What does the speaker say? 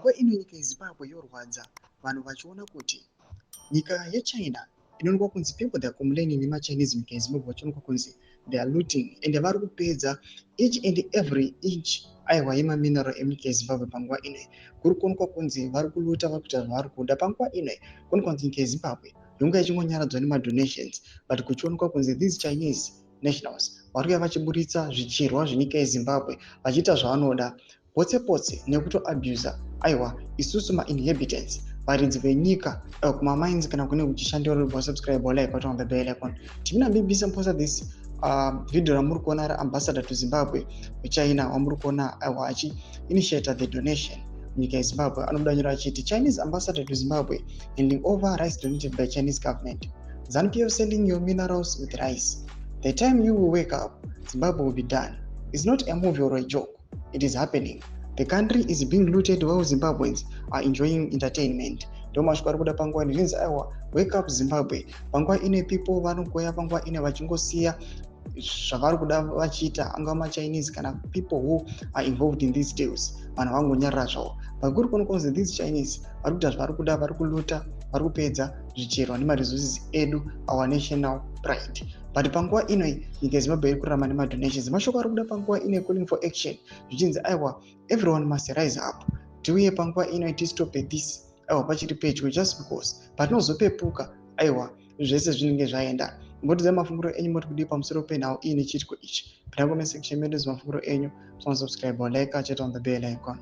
Panguva ino nyika yeZimbabwe yorwadza, vanhu vachiona kuti nyika yeChina inoonekwa kunzi people, they are complaining nemaChinese munyika yeZimbabwe, vachionekwa kunzi they are looting and vari kupedza each and every inch, aiwa, yemamineral emunyika yeZimbabwe. Panguva ino kuri kuonekwa kunzi vari kuloota, vari kuita zvavari kuda. Panguva ino kuonekwa kunzi nyika yeZimbabwe yonga ichingonyaradzwa nemadonations, but kuchionekwa kunzi these Chinese nationals vari kuuya vachiburitsa zvicherwa zvenyika yeZimbabwe, vachiita zvavanoda potse potse nekutoabusa, aiwa, isusu mainhabitants, varidzi venyika, kumamines kana kune kuchishandiwa. Subscribe, like, on the bell icon. Timina BBC mposa this video ramuri kuona raambassador to Zimbabwe weChina, wamuri kuona, aiwa, achiinitiata the donation munyika yeZimbabwe. Anobuda nyora achiti, "Chinese ambassador to Zimbabwe handing over rice donated by Chinese government. ZANU PF selling your minerals with rice. The time you will wake up, Zimbabwe will be done. It's not a movie or a joke. It is happening. The country is being looted while Zimbabweans are enjoying entertainment." Ndo mashoko ari kuda panguva ino. Zvinzi, aiwa, wake up, Zimbabwe. Panguva ino people vanogoya, panguva ino vachingosiya zvavari kuda vachiita, angava maChinese kana people who are involved in these deals, vanhu vangonyarara zvavo. Pakuri kuonekwa kunzi these Chinese vari kuita zvavari kuda, vari kuloota, vari kupedza zvicherwa nemaresources edu, our national pride, but panguva ino nyika yeZimbabwe iri kurarama nemadonations. Mashoko ari kuda panguva ino, calling for action, zvichinzi, aiwa, everyone must rise up, tiuye panguva ino tistope this, aiwa, pachiri pedyo, just because patinozopepuka, aiwa, zvese zvinenge zvaenda. Mbotidzai mafunguro enyu, moti kudii pamusoro penhau iyi nechiitiko ichi? Pinda comment section medu, mafunguro enyu. Subscribe, like, chat on the bell icon.